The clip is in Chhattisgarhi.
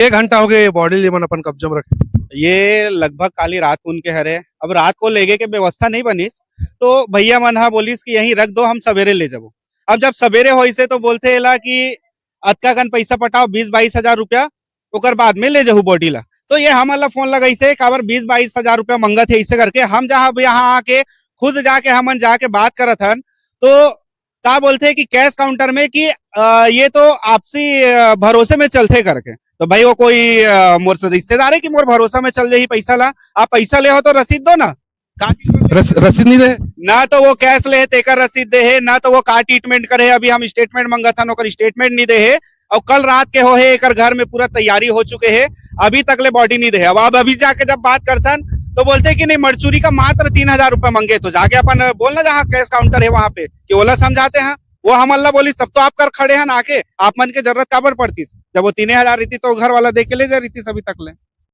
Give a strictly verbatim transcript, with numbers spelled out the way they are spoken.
एक घंटा हो गए ये बॉडी ले मन अपन कब्जा में रखे। ये लगभग काली रात उनके हरे। अब रात को लेगे के व्यवस्था नहीं बनिस, तो भैया मन हा बोलिस कि यहीं रख दो, हम सवेरे ले जाबो। अब जब सवेरे होइसे तो बोलथे एला कि अतका कन पैसा पटाओ, बीस बाईस हजार रुपया, ओकर बाद में ले जाहू बॉडी ला। तो ये हमन ला फोन लगाइसे, काबर बीस बाईस हजार रुपया मंगत हे, इसे करके हम जहाँ, अब यहाँ आके खुद जाके, हमन जाके बात करत हन, तो का बोलथे कि कैश काउंटर में कि अ, ये तो आपसी अ, भरोसे में चलथे करके। तो भाई, वो कोई अ, मोर से रिश्तेदार है कि मोर भरोसा में चल जाही पैसा ला? आप पैसा ले हो तो रसीद दो ना। का चीज में रस-, रसीद नहीं दे। ना तो वो कैश ले हे, तेकर रसीद दे हे, ना तो वो का ट्रीटमेंट करे हे। अभी हम स्टेटमेंट मंगत हन, ओकर स्टेटमेंट नहीं दे हे। और कल रात के हो हे, एकर घर में पूरा तैयारी हो चुके हे, अभी तक ले बॉडी नहीं दे हे। अब, अब अभी जाके जब बात करथन तो बोलते कि नहीं, मर्चुरी का मात्र तीन हजार रुपया मंगे। तो जाके अपन बोलना जहाँ कैश काउंटर है वहां पे कि ओला समझाते हैं। वो हमन ला बोलिस, तब तो आप कर खड़े हन आके, आप मन के जरूरत काबर पड़तीस? जब वो तीने हजार रहितिस तो घर वाला दे के ले जा रहितिस अभी तक ले।